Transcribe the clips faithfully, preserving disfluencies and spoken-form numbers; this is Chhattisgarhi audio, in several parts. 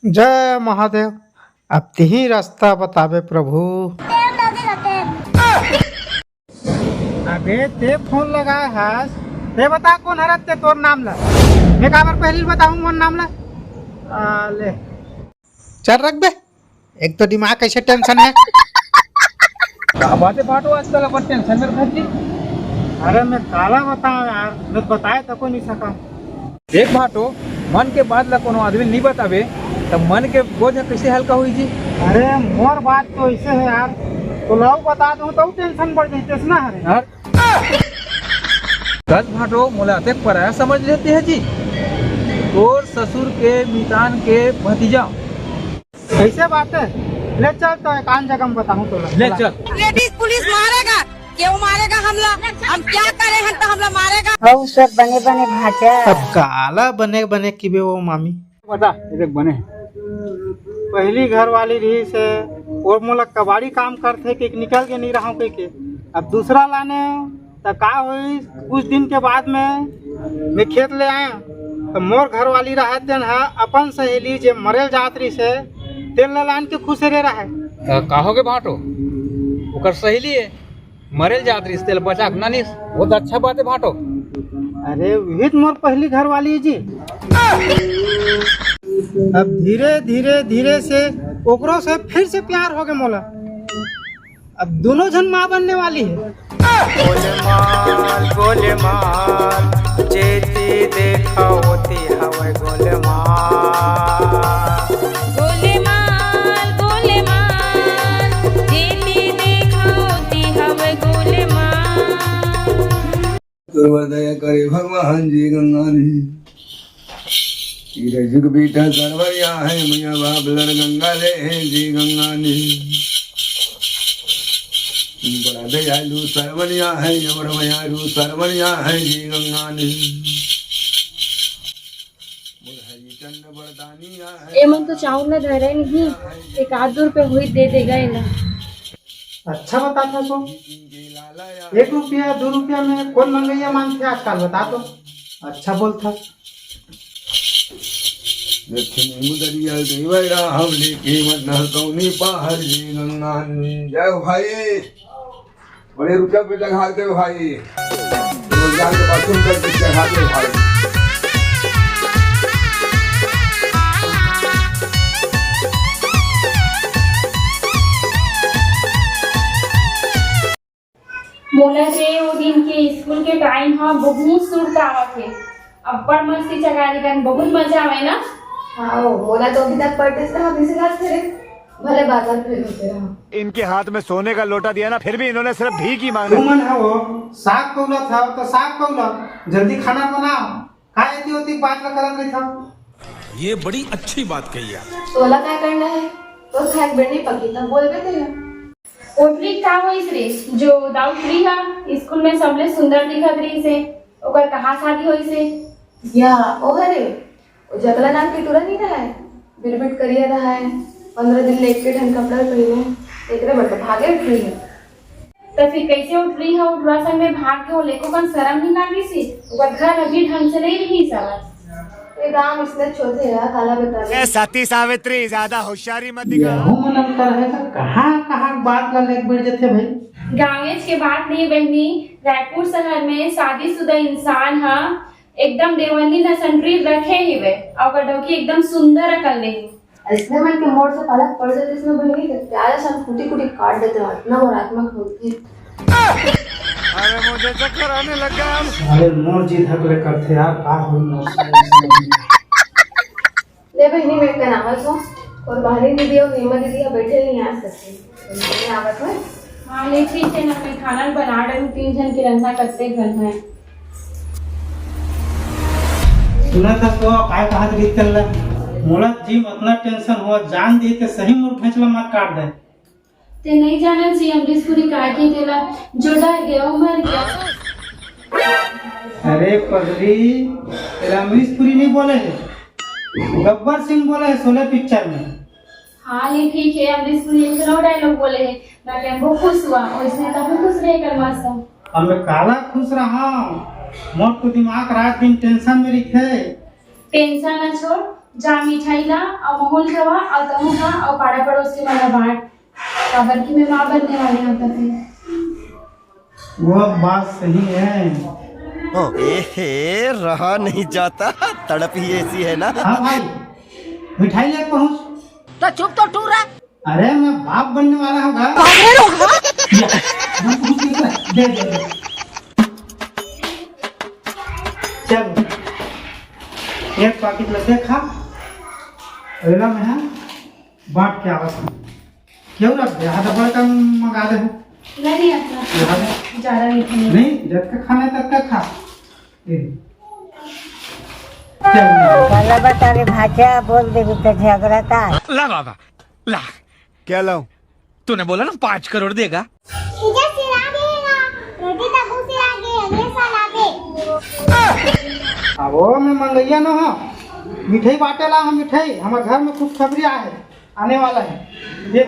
जय महादेव। अब तिही रास्ता बताबे प्रभु। अबे ते फोन लगाए हस, ते बता कोन हरत ते तोर नाम ला। मैं काबर पहली बताऊं मोर नाम ला? आ, ले। चल रख बे, एक तो दिमाग कैसे टेंशन है। का बात है भाटो, आजकल अपन टेंशन में रहत जी? अरे मैं काला बताऊं यार, मैं बताए तको नहीं सका। देख भाटो, मन के बात ला कोनो आदमी नहीं बतावे, त मन के बोझ कैसे हल्का हुई जी? अरे मोर बात तो ऐसे है यार, तो लाऊ बता दूं तो टेंशन बढ़ जाते ना। अरे यार, दस भाटो मोला अतेक पराया समझ लेते है जी। तोर ससुर के मितान के भतीजा। ऐसे बात है, ले चल तो एक आन जगह में बताऊं तोला। ले चल। लेडीज पुलिस मारेगा, क्यों मारेगा हमला? हम क्या करे हन तो हमला मारेगा? हऊ सब बने बने भांचा। अब काला बने बने किबे वो मामी। बता, ये देख बने हैं। पहली घर वाली रही से, और मोला कबाड़ी काम करथे कि निकल के नहीं रहूं कह के। अब दूसरा लाने त का होइस, कुछ दिन के बाद में मैं खेत ले आया, त मोर घर वाली रहत तेन ह अपन सहेली जे मरेल जात रही से, तेल ला लान के खुसेरे रहे। अ, का होगे भाटो? ओकर सहेली है, मरेल जात रही से, तेल बचा के ना नीस। बहुत अच्छा बात है भाटो। अरे, वही तो मोर पहली घर वाली है जी। अब धीरे, धीरे, धीरे से ओकरो से फिर से प्यार हो गए मोला। अब दोनों झन माँ बनने वाली है। गोलमाल, गोलमाल, जेती देखा होती हवे गोलमाल। गोलमाल, गोलमाल, जेती देखा होती हवे गोलमाल। तोर दया करे भगवान जी गंगा ने। तीर जुग बीता सरवरिया है, मैया बाप लड़ गंगा ले है जी गंगा ने। बड़ा दयालु सरवरिया है, और मयारू सरवरिया है जी गंगा ने। मोर हरिचंद बरदानिया है। ए मन तो चाउर ला धरे नहीं, एक आध दू रुपया होई दे देगा एला। अच्छा बताथा तो, एक रुपया दू रुपया में कौन मंगैया मानथे आजकल, बता तो। अच्छा बोलथा। लक्ष्मी मुदरिया देवरा हम लेके मत न कौनी पाहर जी गंगा ने। जय हो भाई, बड़े रुपया पे चढ़ा दे भाई, रोजगार के बाथरूम करके चढ़ा दे भाई। मोला जे वो दिन के स्कूल के टाइम ह बहुत सुरता आवत हे। अब्बड़ मस्ती चगारी कन बहुत मजा आवे ना। हाँ, मोला तो अभी तक परदेस ना हम इसी रात फिरे, भले बाजार फिर होते रहो। इनके हाथ में सोने का लोटा दिया ना, फिर भी इन्होंने सिर्फ भीख ही मांगा। तुमन हवो साग कौला था तो साग कौला, जल्दी खाना बनाओ। का एती ओती बात ला करत रहिथव? ये बड़ी अच्छी बात कही आप। तोला काय करना है? तो खाए बेटी पकी तब बोलबे तेला। ओटरी का होइस रे, जो दाऊ टुरी हा स्कूल में सबले सुंदर दिखत रहिस हे, ओकर कहाँ शादी होइस हे? या, ओ हरे, ओ जकला नाम के टुरा नहीं रहय, बिरबिट करिया रहय, पंद्रह दिन ले एके ठन कपड़ा पहिने, एकरे बर तो भागे उठ रही है। त फिर कैसे उठ रही है? उठवा संग में भाग के वो लेको कन शरम नहीं लागिस? ओकर घर अभी ढंग से नहीं रही साला। ये गांव इसने छोटे है, काला बता दे। ए सती सावित्री, ज्यादा होशियारी मत दिखा। यहू मन अंतर है तो कहाँ कहाँ बात ला लेके बैठ जाते भाई। गाँवेच के बात नहीं बहनी, रायपुर शहर में शादीशुदा इंसान हा एकदम देवन्नी नसन टुरी रखे हिवे, अउ ओकर डौकी एकदम सुंदर अकन ले हे। अइसने मन के मोर से पालक पड़ जातिस न बहिनी, त प्यार असन कुटी कुटी काट देते, अतना मोर आत्मा खोलथे। अरे मुझे चक्कर आने लग गया। अरे मोर जी धक ले करथे यार, का होई मोर से? ले बहिनी, मैं कनावत हूँ, और बहनी दीदी और नीमा दीदी यहाँ बैठे नहीं आ सकते। मैं आवत हूँ। हाँ, ले ठीक है ना, मैं खाना बना रही हूँ, तीन जन के रंधा करते घर में। सुना था तो काय कहा था बीतल ला? मोला जी अतना टेंशन हुआ, जान दी के सही मोर भेंचला मत काट दे। ते नहीं जाना जी अमरीश पुरी काय के तेला, जो डर गया वो मर गया। अरे पगली, तेला अमरीश पुरी नहीं बोले है, गब्बर सिंह बोले है शोले पिक्चर में। हाँ, ये ठीक है, अमरीश पुरी एक नौ डायलॉग बोले है, मैं टेम्पो खुश हुआ, और इसने तब खुश रहे कर मास्टर। अब मैं काला खुश रहा, मोर तो दिमाग रात दिन टेंशन में रखे। टेंशन ना छोड़, जा मिठाई ला, अउ महूं ल खवा, अउ तहूं खा, अउ पारा पड़ोस के मन ला बांट, काबर कि मैं माँ बनने वाली हूँ तभी। वो बात सही है। ए हे, रहा नहीं जाता, तड़प ही ऐसी है ना। हाँ भाई, मिठाई ले पहुंच। तो चुप तो टूरा। अरे, मैं बाप बनने वाला हूँ। दे, दे, दे। चल, एक पाकिट लगे खा, अगला महीना बांट के आवत हूँ। क्यों रख दे? आधा बड़का मंगा दे। नहीं, नहीं, अपना ज्यादा मीठा नहीं। नहीं, जतका खाना है, ततका खा। ए। चल। काला बता रे भाचा, बोल देबे त झगड़ा का। ला बाबा, ला। क्या लाऊं? तूने बोला ना पाँच करोड़ देगा। सीधा सिरा देगा, रोटी तक सिरा के, अगले साल आके। अब वो मैं मंगैया न हो, मिठाई बांटे ला हम, मिठाई, हमारे घर में खुशखबरी आए है। आने वाला है, देख।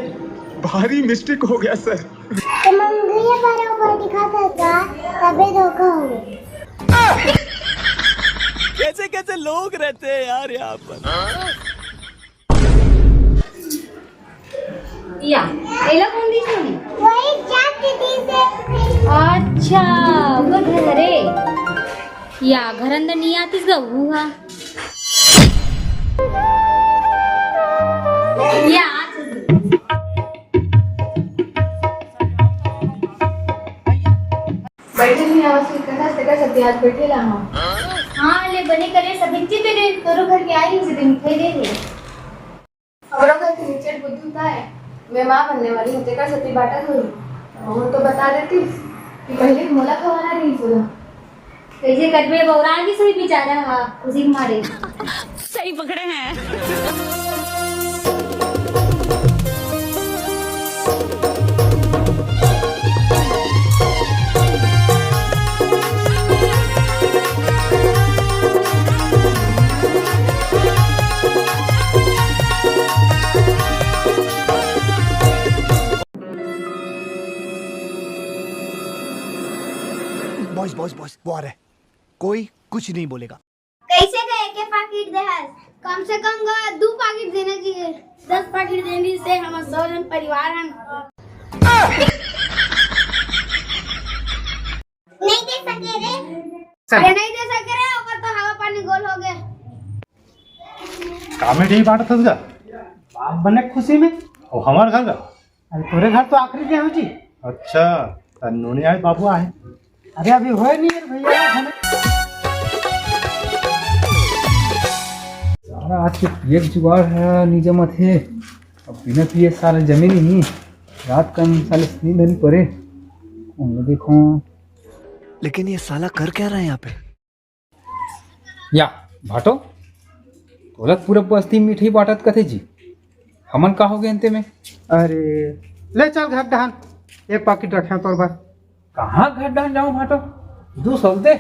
भारी मिस्टेक हो गया सर। तो मंगैया पर ऊपर दिखा था क्या? तबे धोखा हो गया। कैसे कैसे लोग रहते हैं यार यहाँ पर। या, एला कोन दिस होही? वही जात के दिस हे। अच्छा, वो घरे। या, घर अंदर नहीं आतिस गा, वो हा। या, आतिस। बैठे नहीं आवाज की कथा, तेकर सेती आज बैठे ला हूँ। हाँ, ले बने करे, सब इतनी तेरे तोरो घर के आई, उसे दिन मिठाई दे दे। हमरो घर के निचट बुद्धू ताय, मैं माँ बनने वाली हूँ, तेकर सेती बांटत होही। महूं तो बता देतिस कि पहले मोला खवाना रहिस ओला। कैसे कटबे बौरा भी सही बेचारा हा, खुशी के मारे। सही पकड़े हैं। बॉस, बॉस, बॉस, वो आ रहा है। कोई कुछ नहीं बोलेगा। कैसे गए के पाकिट देहस? कम से कम ग-, दू पाकिट देना चाहिए। दस पाकिट देने से हम सौ जन परिवार हन। नहीं दे सके रे। अरे नहीं दे सके रे, ओकर तो हवा पानी गोल हो गए। का मिठाई बांटत हस गा? बाप बने खुशी में। ओ हमार घर गा? अरे तोरे घर तो आखिरी के हो जी। अच्छा, त नोनी आए बाबू आए। अरे अभी होए नहीं यार भैया, हमें सारा आज के पिए के जुगाड़ है, नहीं जमत है। अब बिना पिए सारा जमे नहीं। रात का साले नींद नहीं पड़े। उन देखो। लेकिन ये साला कर क्या रहा है यहाँ पे? या, भाटो, तोला पूरा बस्ती मिठाई बांटत कथे जी। हमन का हो गए अंते में? अरे, ले चल घर डहान, एक पाकिट रखे तोर बर। कहाँ घर डहान जाऊँ भाटो? दू सौ दे।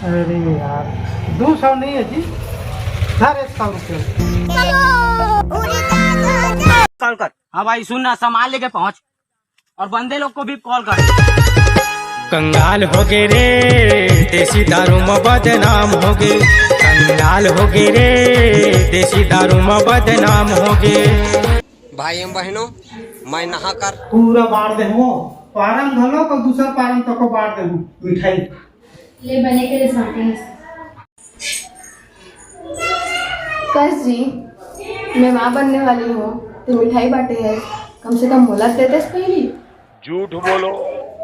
अरे यार, दू सौ नहीं है जी, धर एक सौ रुपये। कॉल कर। हाँ भाई सुन ना, सामान लेके पहुँच। और बंदे लोग को भी कॉल कर। कंगाल हो गए रे, देसी दारू में बदनाम हो गए। कंगाल हो गए रे, देसी दारू में बदनाम हो गए। भाई एवं बहनों, मैं नहा कर पूरा बांट दे हूँ, पारम घलो को दूसर पारम तको बांट दे हूँ मिठाई। ले बने के लिए सांपी। कस जी, मैं माँ बनने वाली हूँ, तो मिठाई बांटे है, कम से कम मोला दे देस पहली। झूठ बोलो।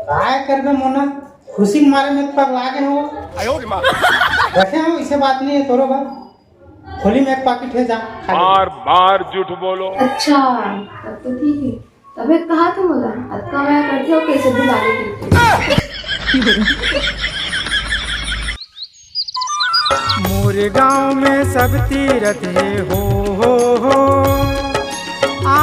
काय करबे मोना, खुशी के मारे में पगला गए हो। आयो रे माँ। रखे हो, इसे बात नहीं है, तोरो बा। खोली में एक पाकिट है, जा, खा ले। बार बार झूठ बोलो। अच्छा, तब तो ठीक है। तबे कहा था मोला, अतका मया करथे अउ कइसे भुला ले कहिथे। मोरे गांव में सब तीरथ हे हो, हो, हो। आ, आ,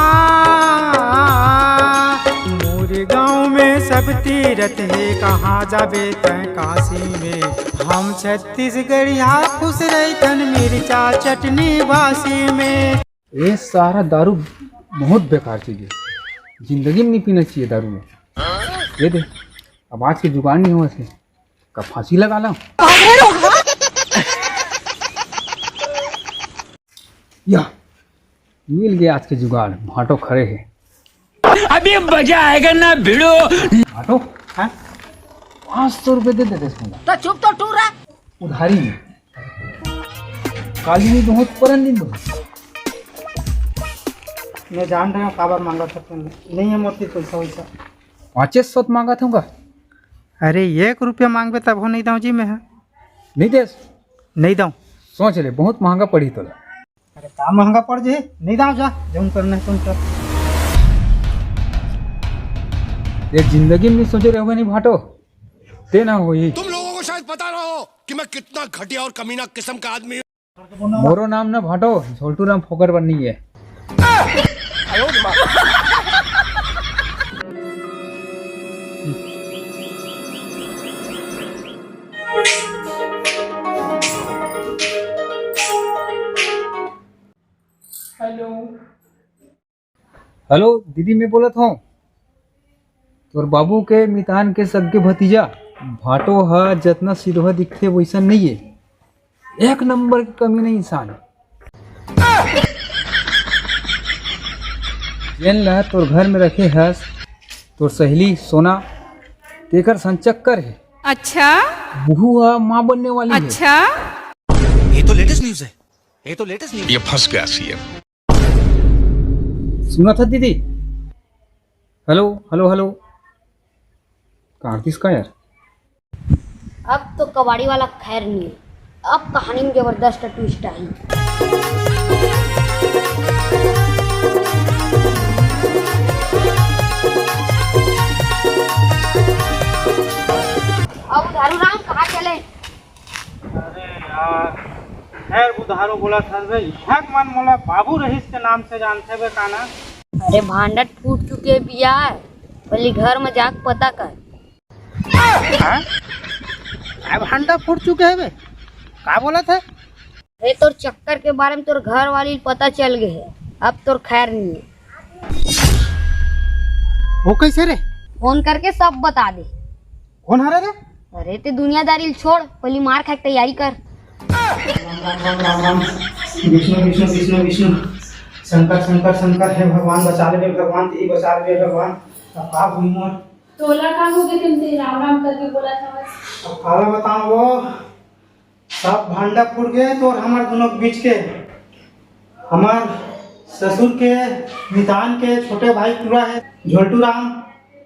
आ, मोरे गांव में सब तीरथ हे, कहाँ जाबे तैं काशी में। हम छत्तीसगढ़िया खुश रहिथन मिर्चा चटनी बासी में। ये सारा दारू बहुत बेकार चीज है, जिंदगी में नहीं पीना चाहिए दारू में। ये दे, अब आज के जुगाड़ नहीं हुआ से, कब फांसी लगा ला। या, मिल गया आज के जुगाड़, भाटो खड़े है। अभी मजा आएगा ना भिड़ो। भाटो, हाँ? पाँच सौ रुपये दे देते इसको। तो चुप तो टूरा। उधारी में। काली नहीं दूँ, परन दिन दूँ। मैं जान रहे हूँ काबर मांगा था तुमने। नहीं है मोती पैसा वैसा। पाँचे सौ मांगा था। अरे, एक रुपया मांगबे तब हो नहीं दऊँ जी मैं। नहीं दे। नहीं दऊँ। सोच ले, बहुत महंगा पड़ी तोला। अरे, का महंगा पड़ जे? नहीं दाव जा, जौन करना है तुम कर। ये जिंदगी में सोचे रहोगे नहीं भाटो, ते ना होई। तुम लोगों को शायद पता ना हो कि मैं कितना घटिया और कमीना किस्म का आदमी हूँ। मोरो नाम ना भाटो, झोलटू राम फोकट बर नहीं है। हेलो। हेलो दीदी, मैं बोलत हूँ तोर बाबू के मितान के सगे भतीजा भाटो ह जतना सिधवा दिखथे वैसन नहीं है। एक नंबर के कमीना इंसान। जेन ला तोर घर में रखे हस तोर सहेली सोना, तेकर संचक्कर है। अच्छा। बहू ह माँ बनने वाली है। अच्छा। ये तो लेटेस्ट न्यूज है। ये तो लेटेस्ट न्यूज। ये फंस गया सीएम। सुना था दीदी? Hello, hello, hello. काट दिस का यार? अब तो कबाड़ी वाला खैर नहीं है। अब कहानी में जबरदस्त ट्विस्ट आई। अब दारू राम कहाँ चले? अरे यार, खैर बुधारो बोला था बे, इहाँ के मन मोला बाबू रहीस के नाम से जानथे बे काना। अरे भांडा फूट चुके बिया, पहले घर में जाके पता कर। हाँ? अरे भांडा फूट चुके है बे, का बोला था? अरे तोर चक्कर के बारे में तोर घर वाली पता चल गए है, अब तोर खैर नहीं है। वो कैसे रे? फोन करके सब बता दे। कौन हरे रे? अरे ते दुनियादारी ल छोड़, पहली मार खाए के तैयारी कर। राम, राम, राम, राम, राम। विष्णु, विष्णु, विष्णु, विष्णु। शंकर, शंकर, शंकर, हे भगवान, बचा लेबे भगवान, तेही बचा लेबे भगवान। अब का होई मोर? तोला का हो गए, तुम ते राम राम करके बोला था बस। अब काला बताऊं वो, सब भांडा फूट गए तोर हमर दोनों के बीच के। हमार ससुर के मितान के छोटे भाई टूरा है, झोलटू राम,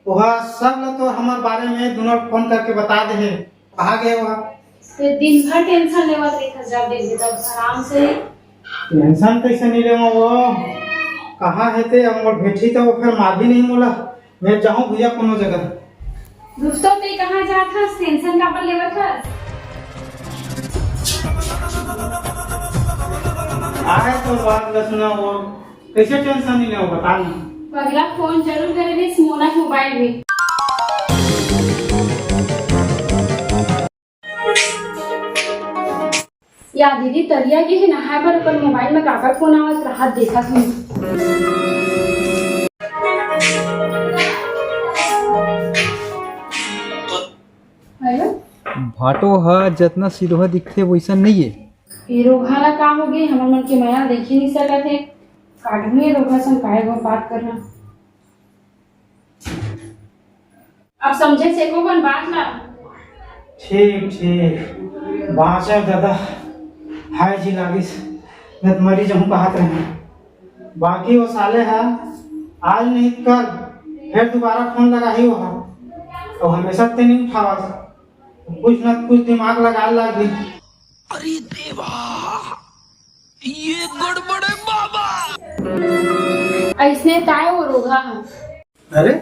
ओहा सब ल तो हमार बारे में दोनों फोन करके बता दे है। कहाँ गए ओहा? ते दिन भर टेंशन लेवत रहिथस, जब देखबे तब आराम से। टेंशन कैसे नहीं लेवा वो? कहाँ है ते? अब मोर भेठी तो वो फिर मार भी नहीं मोला। मैं जाहूं भैया कोनो जगह। दोस्तों, ते कहाँ जात हस? टेंशन काबर लेवत हस? आए तो बात ल सुना वो, कैसे टेंशन नहीं लेवा, बता ना। पगला फोन जरूर करे रहिस मोला मोबाइल में। या दीदी तरिया गे हे नहाए बर, ओकर मोबाइल में काकर फोन आवत राहत देखत हूँ। हेलो। भाटो ह जतना सिधवा दिखथे वैसन नइये। ये रोगहा ला का हो गे, हमर मन के मया देखे नहीं सकत हे। काटू ये रोगहा संग काय बात करना। अब समझे से को मन बात ला। ठीक, ठीक। बाँचव दादा, हाय जी लागिस, मैं त मरी जाहूँ कहत रहें। बाकी वो साले ह आज नहीं कल फिर दोबारा फोन लगाही वो ह। अउ हमेशा ते नहीं उठावस। कुछ न कुछ दिमाग लगाए लागी। अरे देवा, ये गड़बड़ है बाबा। अइसने ताय वो रोगहा ह। अरे,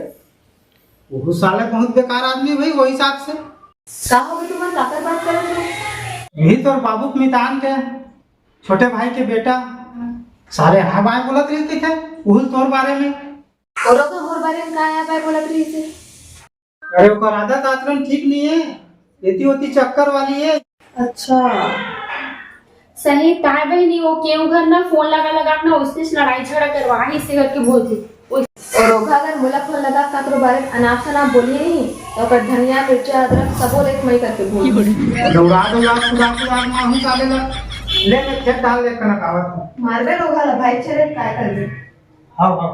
वो साला बहुत बेकार आदमी भाई, वो हिसाब से। का हो गए तुम्हारे, काकर बात करत हो? यही तोर बाबू के मितान के, छोटे भाई के बेटा। सारे हाँ बाय बोलत रही थे, वो तोर बारे में। और ओकर मोर बारे में का हाँ बाय बोलत रही थे? अरे, ओकर आदत आचरण ठीक नहीं है, एती ओती चक्कर वाली है। अच्छा, सही ताय बहिनी, वो केहू घर ना फोन लगा लगा के ना उसने से लड़ाई झगड़ा करवाही से करके बोलती। और ओघा अगर मोला फोन लगा काकरो बारे में अनाप शनाप बोलिए नहीं, तो ओकर धनिया, मिर्चा, अदरक सबो लेके मई करके बोल। दौड़ा दौड़ा, कुदा कुदा माहू साले ला। ले, मैं खेत डाल ले, कनक आवत हूँ। मारबे रोगहा ला भाई, चले काय करबे? हाँ, हाँ।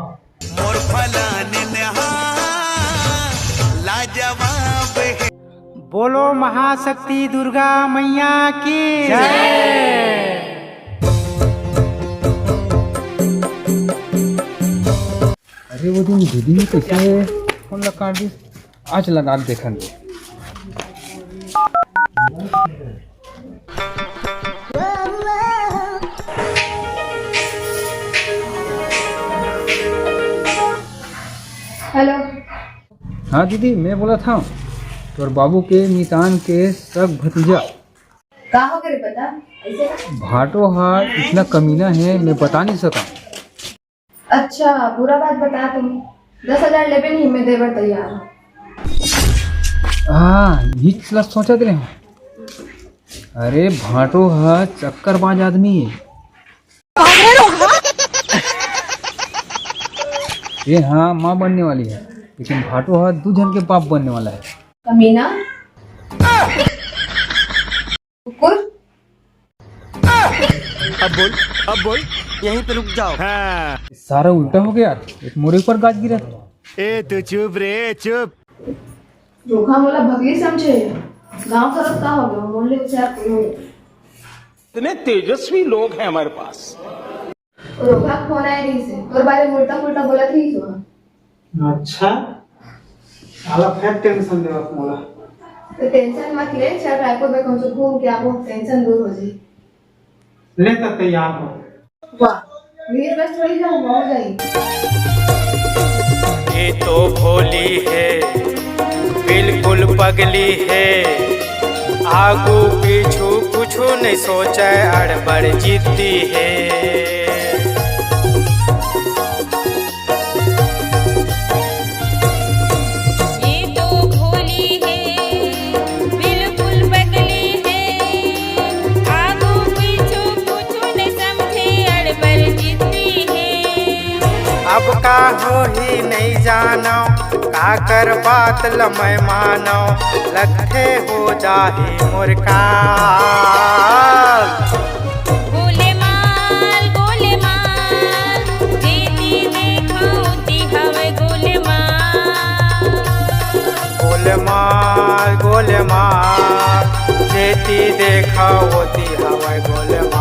मोर फलाने ने हा लाजवाब है। बोलो महाशक्ति दुर्गा मैया की जय। अरे वो दिन दीदी ने कैसे फोन लगा दी, आज लगा देखन। हेलो। हाँ दीदी, मैं बोला था तोर बाबू के मितान के सग भतीजा। का हो गे रे, बता। ऐसे का? भाटो हा इतना कमीना है, मैं बता नहीं सका। अच्छा, बुरा बात बता तुम। दस हजार लेबे नहीं, मैं देबर तैयार हूँ। हाँ, यही ला सोचा दे रहे हूँ। अरे भाटो हा चक्करबाज आदमी है। ये हाँ माँ बनने वाली है, लेकिन भाटो हा दू झन के बाप बनने वाला है। कमीना। कुकुर। अब बोल, अब बोल, यहीं पे रुक जाओ। हाँ। सारा उल्टा हो गया यार, एक मोरे ऊपर गाज गिरा। ए तू चुप रे, चुप। रोगहा मोला भगली समझे। गांव का रोग का हो गया, मोर ले होशियार कोई नहीं। इतने तेजस्वी लोग हैं हमारे पास। रोगहा फोन आए रही से, तोर बारे में उल्टा पुल्टा बोलत रही तो। अच्छा, साला फेर टेंशन देवत मोला। तो टेंशन मत ले, चल रायपुर में कहूँ घूम के आबो, टेंशन दूर हो जाए। ले तो तैयार हो। वाह, वीर बस थोड़ी जाऊंगा, हो जाएगी। ये तो भोली है, बिल्कुल पगली है, आगू पीछू कुछु नहीं सोचे, अड़बड़ जिद्दी है। ये तो भोली है, बिल्कुल पगली है, आगू पीछू कुछु नहीं समझे, अड़बड़ जिद्दी है। अब का होही नहीं जानो, काकर बात ल मैं मानो, लगथे हो जाही मोर काल। गोलेमाल, गोलेमाल, जेती देखा ओती हवय गोलेमाल। गोलेमाल, गोलेमाल, जेती देखा ओती हवय गोलेमाल।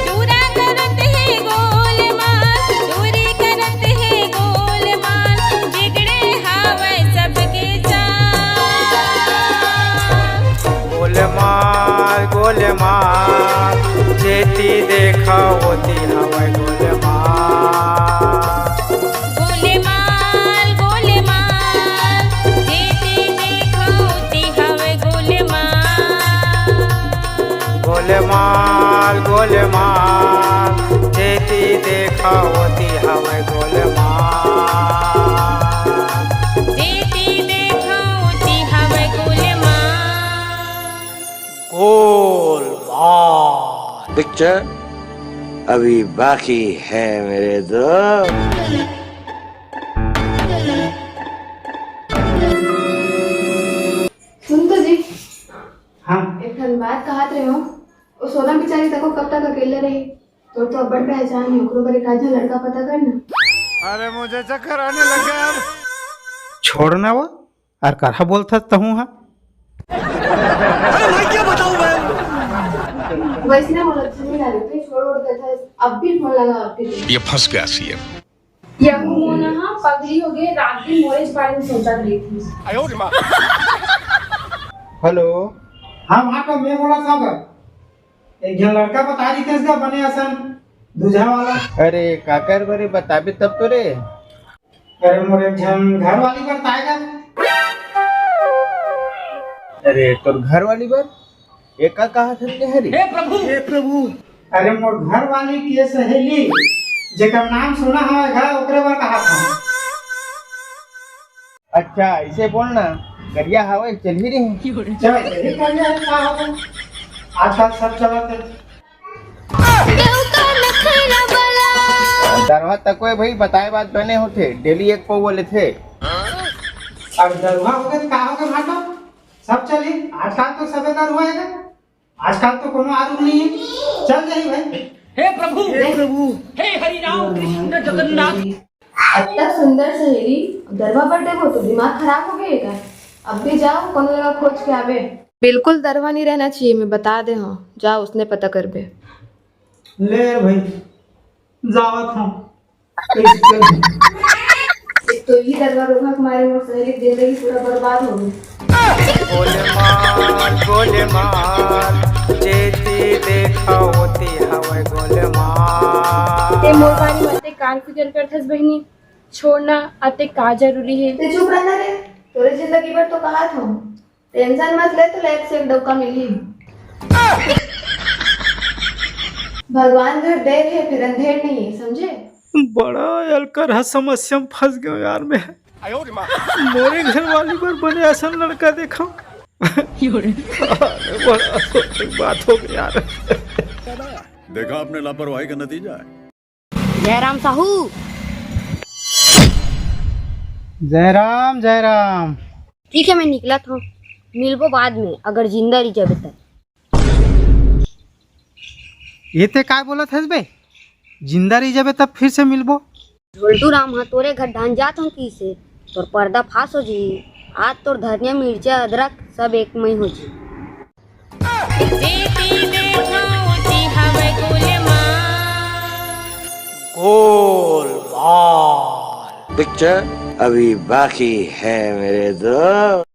टूरा करत हे गोलेमाल, टूरी करत हे गोलेमाल, बिगड़े हावय सबके चाल। गोलेमाल, गोलेमाल, जेती देखा ओती हवय गोलेमाल। गोलेमाल, गोलेमाल, जेती देखा ओती हवय गोलेमाल। गोलेमाल, गोलेमाल, जेती देखा ओती हवय गोलेमाल। जेती देखा ओती हवय गोलेमाल। गोलमाल। पिक्चर अभी बाकी है मेरे दोस्त। सुन तो जी। हाँ। एक ठन बात कहत रहे हो, वो सोना बिचारी तको कब तक अकेले रही? तोर तो अब्बड़ पहचान है, ओकरो बर एक आध झन लड़का पता कर ना। अरे मुझे चक्कर आने लग गया अब। छोड़ ना वो, अउ करहा बोलथस तहूँ हा। अरे मैं क्या बताऊं मैं? वैसने बोलत झूठी ना रे, छोड़ ओड़ देथस, अब भी फोन लगा, अब भी। ये फंस गया सीएम। यहू मोना हा पगली हो गए, रात दिन मोरेच बारे में सोचत रही थी। हेलो। हाँ, वहाँ का मैं बोला था बर। एक झन लड़का बता रही थी इसका बने असन दूझा वाला। अरे काकर बरे बताबे तब तो रे। अरे मोर एक झन घर वाली बर ताएगा। अरे तोर घर वाली बर? एका कहा थन ले हरी? हे प्रभु, हे प्रभु। अरे मोर घर वाली के सहेली, जेकर नाम सोना हवय गा, ओकरे बर कहा था। अच्छा, इसे बोल ना, करिया हवय, चल ही रही। चल, यही करिया है, का होगा? आजकल सब चलत है। दरवा तको है भाई, बताए बात बने होथे, डेली एक पौवा लेथे। अब दरुहा होगे तो का होगे भाटो? सब चली, आजकल तो सबे दरुहा है। आजकल तो कोनो आरू नहीं है, चल जाही भाई। हे प्रभु, हे प्रभु। हे हरि राम कृष्ण जगन्नाथ। अतना सुंदर सहेली, दरवा बर देबो तो दिमाग खराब हो गए का? अब भी जाओ, कोनो जगह खोज के आवे। बिल्कुल दरवा नहीं रहना चाहिए, मैं बता दे हूँ, जाओ उसने पता करबे। ले भाई, जावत हूँ। एक तो ये दरवा रोहा के मारे मोर सहेली के जिंदगी पूरा बर्बाद हो गई। गोलमाल, गोलमाल, जेती देखा होती हवे गोलमाल। ते मोर बारे में अतेक कान फिकर करथस बहिनी, छोड़ ना, अतेक का जरूरी हे? ते चुप रहना रे, तोरे जिंदगी भर तो कहा था। टेंशन मत ले, तो एक से एक डौका मिली। भगवान घर देर है, फिर अंधेर नहीं है, समझे? बड़ा अलकर ह समस्या में फंस गयो यार मैं। मोरे घर वाली बर बने असन लड़का देखा। अरे बड़ा सोचे बात हो गई यार। देखा आपने लापरवाही का नतीजा है। जयराम साहू। जयराम, जयराम। ठीक है, मैं निकलत हूँ, मिलबो बाद में, अगर जिंदा रही जाबे तब। ये ते काय बोलत हस बे? जिंदा रही जाबे तब फिर से मिलबो। ढोलटू राम ह तोरे घर डान जात हूँ कि से तोर पर्दा फास हो जी। आज तोर धनिया, मिर्चा, अदरक सब एक मई हो जी। गोलमाल। पिक्चर अभी बाकी है मेरे दोस्त।